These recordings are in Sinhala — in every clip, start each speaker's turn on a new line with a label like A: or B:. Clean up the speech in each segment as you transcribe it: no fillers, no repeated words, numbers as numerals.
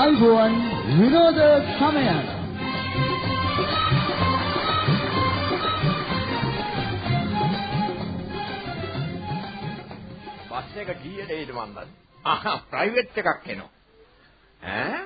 A: ආයුබෝවන් විනෝද සමය.
B: බස් එක කීයට එයිද මන් දන්නේ? ආහා ප්‍රයිවට් එකක් එනවා. ඈ?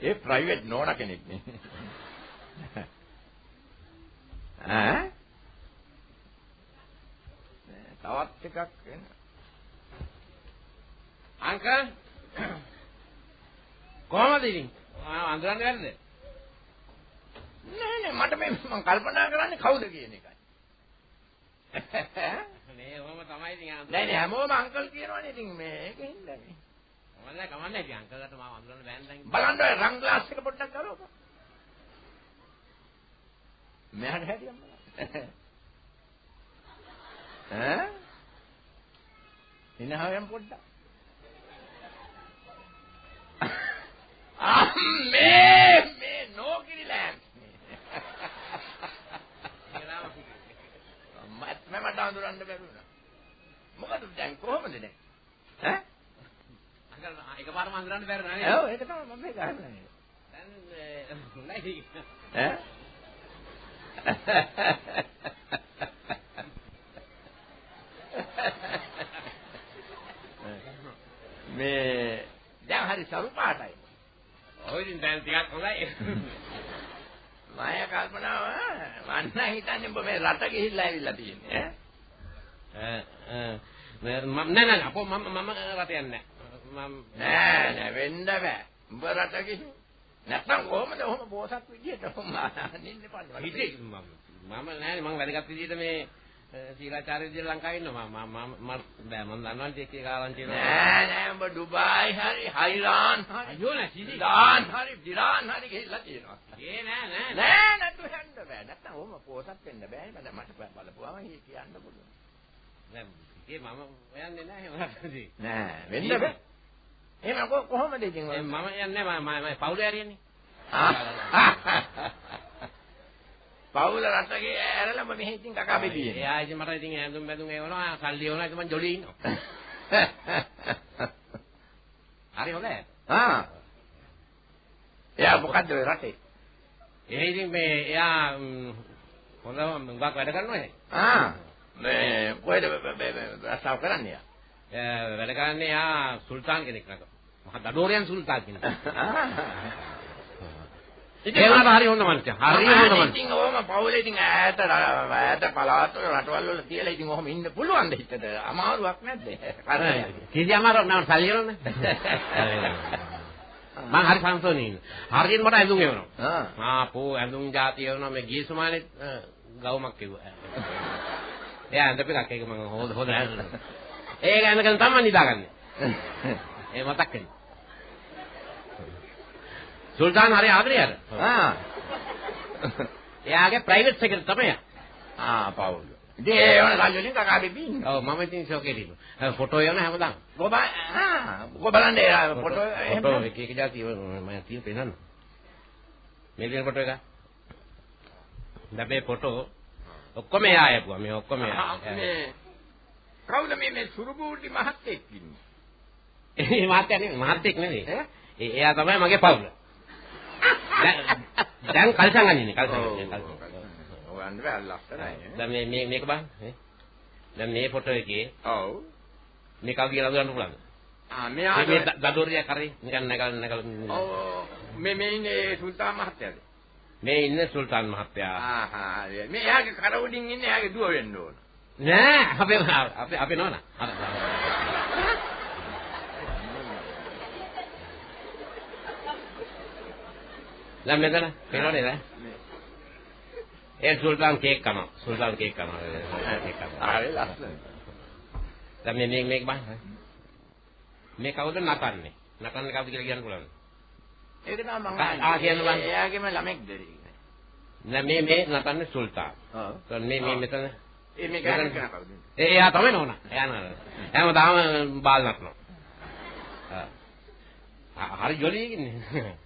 B: ඒ ප්‍රයිවට් නෝනා කෙනෙක් නේ. ඈ? තවත් එකක් එනවා.
C: අංකල් කොහමද ඉතින්? අඳුරන්න බැරිද?
B: නෑ නෑ මට මේ මං කල්පනා කරන්නේ කවුද කියන එකයි.
C: මේ ඔහොම තමයි ඉතින් අඳුරන්නේ.
B: නෑ නෑ හැමෝම අංකල් කියනවනේ ඉතින් මේ ඒක හින්දා නේ.
C: කමන්නේ කමන්නේ ඉතින් අංකල්ට මාව අඳුරන්න බෑනේ දැන්.
B: බලන්න ඔය රං ග්ලාස් එක පොඩ්ඩක් ගලවපන්. මෙහාට හැටියම් බලන්න. ඈ? ඉනහවෙන් පොඩ්ඩක්. මේ මේ නෝකිරි ලෑන්ස් නේ. මට අඳුරන්න බැරි වුණා. මොකද දැන් කොහොමද දැන්? ඈ?
C: අංකල් එකපාරම අඳුරන්න බැරි නෑ.
B: ඔව් ඒක තමයි මම මේ ගහන්නේ.
C: දැන් හොඳයි.
B: ඈ? මේ දැන් හරි සරු පාටයි.
C: ඔය ඉතින් දැන් ටිකක් හොඳයි.
B: මම කල්පනාව මං නම් හිතන්නේ ඔබ මේ රට ගිහිල්ලා ඇවිල්ලා තියෙන්නේ
C: ඈ. ඈ මම නෑ නෑ අපෝ මම මම රට යන්නේ නෑ. මම
B: නෑ නෑ වෙන්න බෑ. උඹ රට ගිහින් නැත්තම් කොහොමද ඔහොම බෝසත් විදියට ඔහොම අනින්න එපා.
C: හිතේ මම මම නෑනේ මං වැදගත් විදියට මේ සීලාචාර විදියට ලංකාවේ ඉන්නවා. මම මම මම බෑ මං දන්නවනේ එක එක ආරංචි වෙනවා.
B: නෑ නෑ උඹ ඩුබායි හරි හයිරාන් හරි
C: අයියෝ නෑ සීසි
B: දාන් හරි දිරාන් හරි ගිහිල්ලා තියෙනවා.
C: ඒ නෑ නෑ
B: නෑ නැතු යන්න බෑ. නැත්තම් ඔහොම පෝසත් වෙන්න බෑ. මට බලපුවාම කියන්න පුළුවන්.
C: නෑ ඒ මම යන්නේ නෑ එහෙම රටදී.
B: නෑ වෙන්න බෑ. එහෙම කොහොමද ඉතින්
C: මම යන්නේ නෑ මම මම පවුලේ හරියන්නේ.
B: පවුල රටගේ ඇරලා මම මෙහෙ ඉතින් කකා බෙදියේ.
C: එයා ඉතින් මට ඉතින් ඇඳුම් බැඳුම් එවනවා සල්ලි එවනවා ඉතින් මං ජොලියේ ඉන්නවා. හරි හොඳයි.
B: ආ. එයා මොකද්ද ඔය රටේ?
C: ඒ ඉතින් මේ එයා හොඳම හුඟක් වැඩ කරනවා නේ.
B: ආ. මේ කොහෙද රස්සාව කරන්නේ එයා?
C: වැඩ කරන්නේ එයා සුල්තාන් කෙනෙක් නේද? මහා දඩෝරියන් සුල්තාන් කෙනෙක්. ඉතින් ඒ වුණාට හරි හොඳ මනුස්සයා. හරි හොඳ මනුස්සයා.
B: ඉතින් ඔහොම පවුලේ ඉතින් ඈත ඈත පළාත් වල රටවල් වල තියලා ඉතින් ඔහොම ඉන්න පුළුවන් ද හිතට? අමාරුවක් නැද්ද?
C: කිසි අමාරුවක් නෑ සල්ලි එනවනේ. මං හරි සංසෝනේ ඉන්නේ. හරියට මට ඇඳුම් එවනවා. ආ පෝ ඇඳුම් ජාති එවනවා මේ ගිය සුමානේ ගවුමක් කිව්වා. එයා ඇඳපු එකක් ඒක මං හොද හොද ඒක ඇඳගෙන තමයි නිදාගන්නේ. ඒ මතක් වෙන්නේ. සුල්තාන් හරි ආදරේ අර.
B: ආ.
C: එයාගේ ප්‍රයිවට් සෙක්‍රටරි තමයි.
B: ආ පවුල. ඉතින් ඒ වන සල්ලි වලින් කකා බිබී ඉන්නවා.
C: ඔව් මම ඉතින් ෂෝකේ ඉන්නවා. ෆොටෝ යන හැමදාම.
B: කොබ ආ කො බලන්න ඒ ෆොටෝ එහෙම
C: ෆොටෝ එක එක ජාති මම තියෙන පෙන්නන්න. මේ තියෙන ෆොටෝ එක. දැන් මේ ෆොටෝ ඔක්කොම එයා ආයපුවා. මේ ඔක්කොම එයා.
B: මේ කවුද මේ මේ සුරුබූටි මහත්තයෙක් ඉන්නේ?
C: ඒ මහත්තයා නෙමෙයි මහත්තයෙක් නෙමෙයි. ඒ එයා තමයි මගේ පවුල. දැන් කල්සන් අඳින්නේ කල්සන් අඳින්නේ.
B: ඔව් අන්න බෑ ලස්සනයි.
C: දැන් මේ මේ මේක බලන්න. දැන් මේ ෆොටෝ එකේ
B: ඔව්
C: මේ කවුද කියලා අඳුරන්න පුළුවන්ද?
B: ආ මෙයා
C: මේ දඩෝරිය කරේ නිකන් නැගල නැගල.
B: ඔව් මේ මේ ඉන්නේ සුල්තාන් මහත්තයාද?
C: මේ ඉන්නේ සුල්තාන් මහත්තයා.
B: ආහා මේ එයාගේ කර උඩින් ඉන්නේ එයාගේ දුව වෙන්න ඕන.
C: නෑ අපේ අපේ අපේ නෝනා. දැන් මෙතන පේනවනේ නේද? ඒ සුල්තාන් කේක් කනවා. සුල්තාන් කේක් කනවා. කේක් කනවා.
B: ආ ලස්සනයි.
C: දැන් මේ මේක මේක බලන්න. මේ කවුද නටන්නේ? නටන්නේ කවුද කියලා කියන්න පුළුවන්ද?
B: ඒක තමයි මං
C: ආ කියන්න බලන්න.
B: එයාගේම ළමෙක්ද?
C: නෑ මේ මේ නටන්නේ සුල්තාන්.
B: ඔව්.
C: මේ මේ මෙතන
B: ඒ මේ ගෑනු කෙනා කවුද?
C: ඒ එයා තමයි නෝනා. එයා නෝනා. හැමදාම බාල් නටනවා. ආ හරි ජොලිය ඉන්නේ.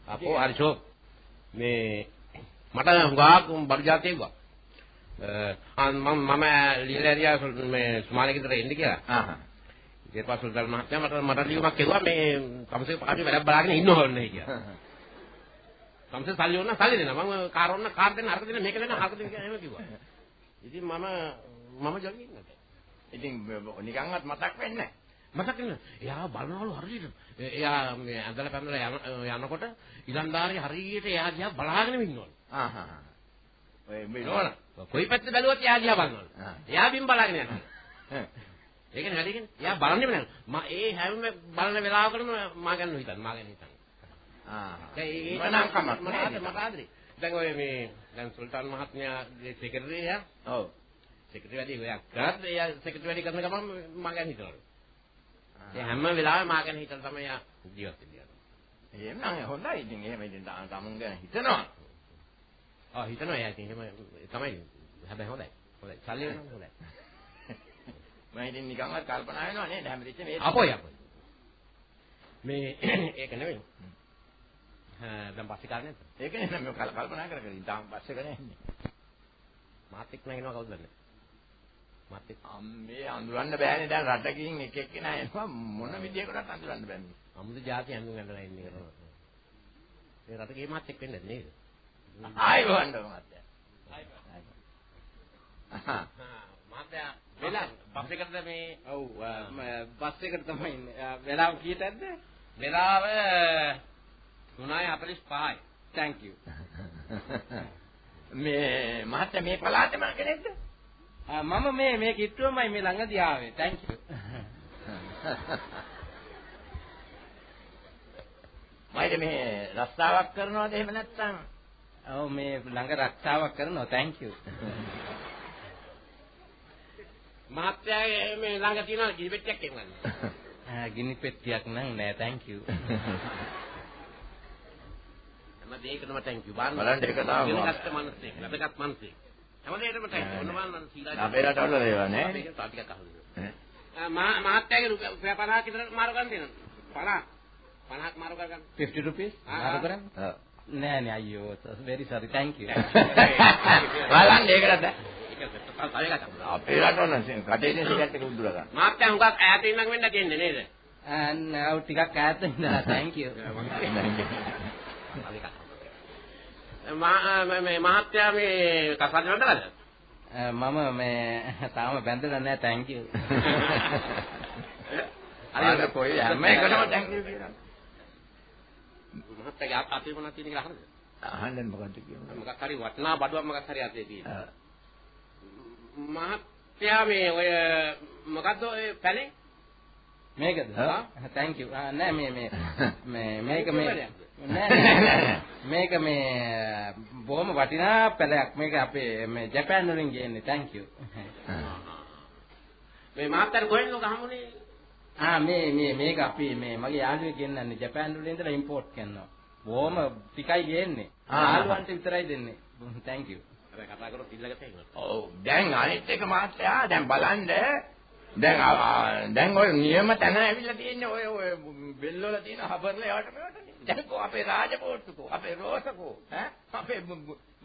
C: අපෝ හරි ෂෝක්. මේ මට හුඟක් බඩු ජාති එව්වා. මම මම ලියලා ඇරියා මේ සුමානේ ගෙදර එන්න කියලා.
B: ආහා.
C: ඉතින් ඊට පස්සේ සුල්තාන් මහත්තයා මට ලියුමක් කිව්වා මේ තමුසේ පාටි වැඩක් බලාගෙන ඉන්න ඕනේ කියලා. තමුසේ සල්ලි ඕන නම් සල්ලි දෙන්න. මම කාර් ඕන නම් කාර් දෙන්න, අරක දෙන්න, මේක දෙන්න, අරක දෙන්න කියලා එහෙම කිව්වා. ඉතින් මම ජොලි ඉන්නවා.
B: ඉතින් නිකන්වත් මතක් වෙන්නේ නැහැ.
C: මතක් වෙන්නේ. එයා බලනවලු හරියට. එයා මේ ඇඳලා පැනලා යනකොට ඉලන්දාරිය හරියට එයා දිහා බලාගෙනම ඉන්නවලු.
B: ආහා. ඔය මේ නෝනා
C: කොයි පැත්ත බැලුවත් එයා දිහා බලනවලු. එයා බිම් බලාගෙන යනවා. ඒ කියන්නේ වැඩි කියන්නේ එයා බලන්නේම නෑ. මම ඒ හැම බලන වෙලාවකටම මා ගැන හිතන්නේ. මා ගැන හිතන්නේ.
B: ආ.
C: දැන් ඒ
B: මනම් කමක්
C: නෑ. මට ආදරේ. දැන් ඔය මේ දැන් සුල්තාන් මහත්මයාගේ සෙක්‍රටරි එයා.
B: ඔව්.
C: සෙක්‍රටරි වැඩි ඔයා කරත් එයා සෙක්‍රටරි වැඩි කරන ගමන් මා ගැන හිතනවලු. ඒ හැම වෙලාවෙම මා ගැන හිතලා තමයි එයා ජීවත් වෙන්නේ.
B: එහෙම නම් හොඳයි. ඉතින් එහෙම ඉතින් තමුන් ගැන හිතනවා.
C: ආ හිතනවා එයා ඉතින් එහෙම තමයි. හැබැයි හොඳයි. හොඳයි. සල්ලි වෙනවා හොඳයි.
B: මම ඉතින් නිකන්වත් කල්පනා වෙනව නේද හැමතිස්සෙම මේ
C: අපොයි අපොයි. මේ ඒක නෙවෙයි. දැන් බස් එක ආවේ නැද්ද?
B: ඒක නේ මම කල්පනා කර කර ඉතින් තාම බස් එක නෑ ඉන්නේ.
C: මාත් එක්ක නගිනවා කවුද දන්නේ? මාත් එක්ක
B: අම්මේ අඳුරන්න බෑනේ දැන් රටකින් එක එක්කෙනා එනවා මොන විදියකටවත් අඳුරන්න බෑනේ.
C: අමුතු ජාති ඇඳුම් ඇඳලා ඉන්නේ කරනවා. මේ රට ගියේ මාත් එක්ක වෙන්නේ නැද්ද නේද?
B: ආයි වන්න මහත්තයා.
C: මහත්තයා වෙලා බස් එකටද මේ?
D: ඔව් බස් එකට තමයි ඉන්නේ. වෙලාව කීයටද?
C: වෙලාව 3:45යි.
D: Thank you.
B: මේ මහත්තයා මේ පළාතේම කෙනෙක්ද?
D: මම මේ කිට්ටුවමයි මේ ළඟදී ආවේ. Thank you.
B: මයිද මේ රස්සාවක් කරනවද එහෙම නැත්නම්?
D: ඔව් මේ ළඟ රස්සාවක් කරනවා. Thank you.
C: මහත්තයාගේ මේ ළඟ තියෙන ගිනි පෙට්ටියක් එන්නන්නේ.
D: ගිනි පෙට්ටියක් නම් නෑ. Thank you.
C: හැම දෙයකටම thank you. බලන්න
B: බලන්න ඒක තමයි.
C: ඉගෙනගත්ත මනසෙක්, වැදගත් මනසෙක්. හැම දෙයකටම thank you. ඔන්න බලන්න සීලා.
B: අපේ රටවල ඒවා නෑ.
C: මේක තව ටිකක් අහන්න. මහත්තයාගේ රුපියල් 50ක් විතර මාරු කරන්න තියෙනවා. 50 50ක් මාරු කරගන්න.
D: 50 rupees මාරු කරන්න?
B: ඔව්.
D: නෑ නෑ අයියෝ very sorry thank you.
B: බලන්න ඒකටද?
C: අපේ
B: රටවල කටේ ඉන්න සිගරට් එක උදුර ගන්න.
C: මහත්තයා හුඟක් ඈත ඉඳන් වෙන්න තියෙන්නේ නේද?
D: නෑ ඔව් ටිකක් ඈත ඉඳලා thank you.
C: මේ මහත්තයා මේ කසාද බැඳලාද?
D: මම මේ තාම බැඳලා නෑ thank you.
B: අර කොයි හැම එකටම thank you කියලා.
C: මහත්තයාගේ අතේ මොනවද තියෙන කියලා අහන්නද?
B: අහන්න මොකද්ද කියන්නේ?
C: මොකක් හරි වටිනා බඩුවක් මොකක් හරි අතේ තියෙනවා. මහත්තයා මේ ඔය මොකද්ද ඔය පැලේ?
D: මේකද? Thank you. නෑ මේ මේ මේ මේක මේ නෑ මේක මේ බොහොම වටිනා පැලයක්. මේක අපේ මේ ජපාන් වලින් ගේන්නේ. Thank you.
C: මේ මහත්තයාට කොහෙන්ද ඔක හම්බුනේ?
D: මේ මේ මේක අපි මේ මගේ යාළුවෙක් ගෙන්නන්නේ ජපාන් වලින් ඉඳලා ඉම්පෝට් කරනවා. බොහොම ටිකයි ගේන්නේ. යාළුවන්ට විතරයි දෙන්නේ. Thank you.
C: හැබැයි කතා කරොත් ඉල්ලගත හැකියි.
B: ඔව් දැන් අනිත් එක මහත්තයා දැන් බලන්න දැන් දැන් ඔය නියම තැන ඇවිල්ලා තියෙන්නේ ඔය ඔය බෙල් වල තියෙන හබර්ල ඒවට මේවට. දැන් කෝ අපේ රාජපෝට්ටුකෝ අපේ රෝසකෝ ඈ අපේ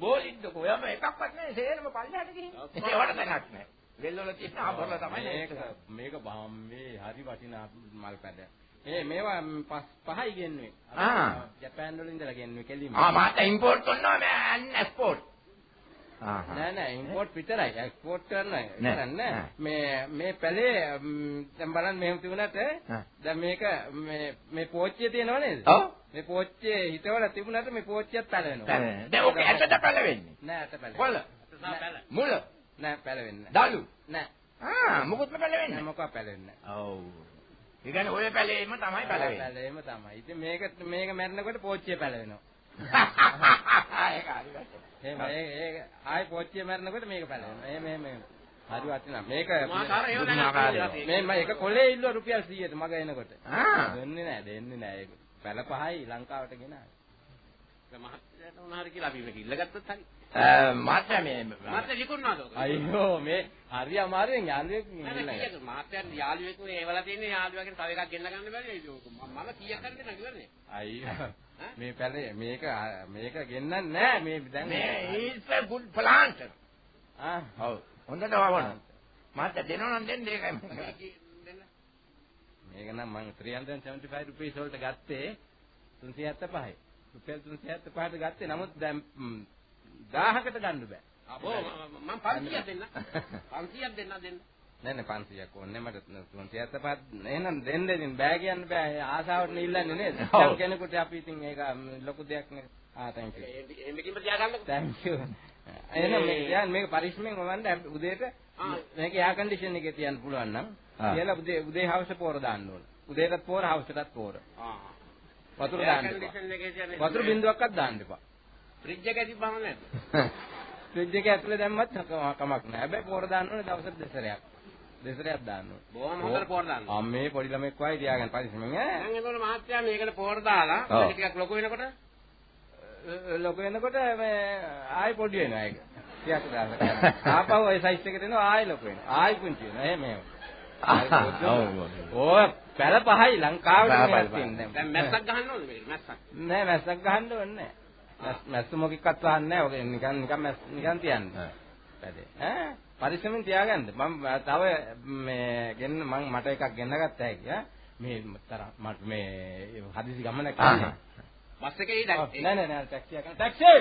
B: බෝලින්දකෝ යම එකක්වත් නැහැ සේරම පල්ලෙහාට ගිහින්. ඒවට තැනක් නැහැ. බෙල් වල තියෙන හබර්ල තමයි
D: මේක මේක මේ හරි වටිනා මල් පැද. මේ මේවා පහයි ගෙන්නුවේ. ජපාන් වලින් ඉඳලා ගෙන්නුවේ කෙලින්ම.
B: මහත්තයා ඉම්පෝට් කරනවා මම එක්ස්පෝට්.
D: නෑ නෑ ඉම්පෝට් විතරයි එක්ස්පෝට් කරන්නේ කරන්නේ මේ මේ පැලේ දැන් බලන්න මෙහෙම තිබුණාට දැන් මේක මේ මේ පෝච්චිය තියෙනව නේද?
B: ඔව්.
D: මේ පෝච්චියේ හිටවල තිබුණාට මේ පෝච්චියත් පැලවෙනවා.
B: දැන් ඔක ඇටද පැලවෙන්නේ?
D: නෑ ඇට පැලවෙන්නේ.
B: කොළ? මුල?
D: නෑ පැලවෙන්නේ
B: නෑ. දළු?
D: නෑ.
B: මොකොත්ම පැලවෙන්නේ
D: නෑ. මොකක් පැලවෙන්නේ
B: නෑ. ඔව්. ඒ කියන්නේ ඔය පැලේම තමයි පැලවෙන්නේ.
D: පැලේම තමයි. ඉතින් මේක මේක මැරෙනකොට පෝච්චිය පැලවෙනවා.
B: ඒක හරි.
D: එහෙම ඒක ආයි පෝච්චිය මැරෙනකොට මේක පැලවෙනවා. එහෙම එහෙම හරි වටිනා. මේක මේ මම එක කොලේ ඉල්ලුවා රුපියල් 100ට මග එනකොට. දෙන්නේ නෑ දෙන්නේ නෑ ඒක. පැල පහයි ලංකාවට ගෙනාවේ.
C: මහත්තයාට මොන හරි කියලා අපි මේක ඉල්ලගත්තොත් හරි.
B: මහත්තයා මේ
C: මහත්තයා විකුණනවාද ඔක?
D: අයියෝ මේ හරි අමාරුවෙන් යාළුවෙක්
C: ඉල්ලගත්තා. නෑ මහත්තයා යාළුවෙක් නේ ඒවලා තියෙන්නේ යාළුවාගෙන් තව එකක් ගෙන්න ගන්න බැරි. මම කීයක් හරි දෙන්න කිව්වනේ.
D: අයියෝ මේ පැලේ මේක මේක ගෙන්නන්නේ නෑ මේ දැන්
B: මේ is a good plant. ඔව් හොඳට වවන්න. මහත්තයා දෙනව නම් දෙන්න ඒකයි.
C: දෙන්න.
D: මේක නම් මං 375 රුපීස් වලට ගත්තේ 375යි. රුපියල් 375ට ගත්තේ. නමුත් දැන් 1000කට ගන්න බෑ.
C: අපෝ මං 500ක් දෙන්න. 500ක් දෙන්න දෙන්න.
D: නෑ නෑ 500ක් ඕනේ මට 375 එහෙනම් දෙන්න ඉතින් බෑ කියන්න බෑ. ආසාවට නේ ඉල්ලන්නේ නේද? දැන් කෙනෙකුට අපි ඉතින් ඒක ලොකු දෙයක් නේ. ආ thank you.
C: එහෙම කිම්ම තියාගන්නකෝ.
D: Thank you. එහෙනම් මේක තියන්න මේක පරිස්සමෙන් වවන්න උදේට මේක එයා කන්ඩිෂන් එකේ තියන්න පුළුවන් නම් කියලා උදේ උදේ හවස පෝර දාන්න ඕන. උදේටත් පෝර හවසටත් පෝර. වතුර දාන්න එපා. වතුර බින්දුවක්වත් දාන්න එපා.
C: ෆ්‍රිජ් එකේ තිබ්බම නේද?
D: ෆ්‍රිජ් එකේ ඇතුලේ දැම්මත් කමක් නෑ. හැබැයි පෝර දාන්න ඕනේ දවසට දෙසරයක්. දෙසරයක් දාන්න ඕනේ.
C: බොහොම හොඳට පෝර දාන්න.
D: අම්මේ පොඩි ළමෙක් වගේ තියාගන්න පරිස්සමෙන් ඈ.
C: දැන් එතකොට මහත්තයා මේකට පෝර දාලා මේක ටිකක් ලොකු වෙනකොට
D: ලොකු වෙනකොට මේ ආයි පොඩි වෙනවා ඒක. ටිකක් දවසක් යනවා. ආපහු ඔය සයිස් එකට එනවා ආයි ලොකු වෙනවා. ආයි පුංචි වෙනවා. එහෙම එහෙම. ඔය පැල පහයි ලංකාවට මෙයක් තියෙන්නේ.
C: දැන් මැස්සක් ගහන්න ඕනේ මේකට මැස්සක්.
D: නෑ මැස්සක් ගහන්න ඕනේ නෑ. මැස්ස මොකෙක්වත් වහන්නේ නෑ. ඔක නිකන් නිකන් මැස් නිකන් තියන්න. පැදේ. ඈ පරිස්සමෙන් තියාගන්න. මම තව මේ ගෙන්න මං මට එකක් ගෙන්න ගත්ත හැකි ඈ. මේ තරම් මට මේ හදිසි ගමනක් යන්නේ.
C: බස් එකේ ඉඳන්.
D: නෑ නෑ නෑ ටැක්සි එකක්. ටැක්සි!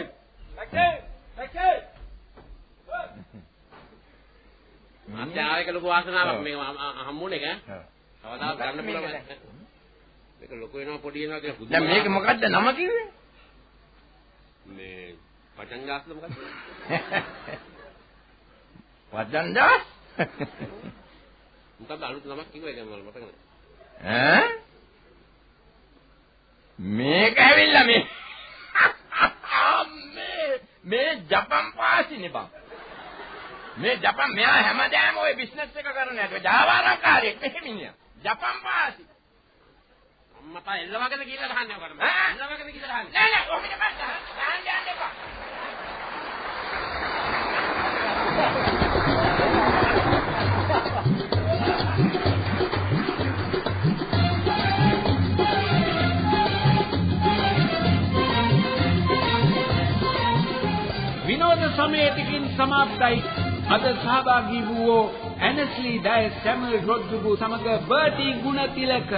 D: ටැක්සි! ටැක්සි!
C: මහත්තයා ආයෙක ලොකු වාසනාවක් මේ හම්බුනේ එක ඈ. කවදාවත් ගන්න පුළුවන්. මේක ලොකු වෙනවා පොඩි වෙනවා කියලා පුදුම.
B: දැන් මේක මොකද්ද නම කිව්වේ?
C: මේ පටන් ගාස්ද මොකද්ද?
B: පටන් ගාස්?
C: මොකද්ද අලුත් නමක් කිව්වා ඒක මම මතක නෑ.
B: ඈ? මේක ඇවිල්ලා මේ මේ ජපන් පාසිනේ බං. මේ ජපන් මෙයා හැමදාම ওই බිස්නස් එක කරන යට ජාවාරම්කාරයෙක් මෙහෙ මිනිහා. ජපන් පාසි.
C: අම්මා පා එල්ල වගේද කියලා ගහන්නේ ඔකට මම. එල්ල වගේද කියලා ගහන්නේ.
B: නෑ නෑ ඔහොම එපා ගහන්න යන්න එපා.
E: විනෝද සමයටිකින් සමාප්තයි. අද සහභාගී වූ ඇනස්ලි ඩයස් සැමුවෙල් රොඩ්රිගෝ සමග බර්ටි ගුණතිලක.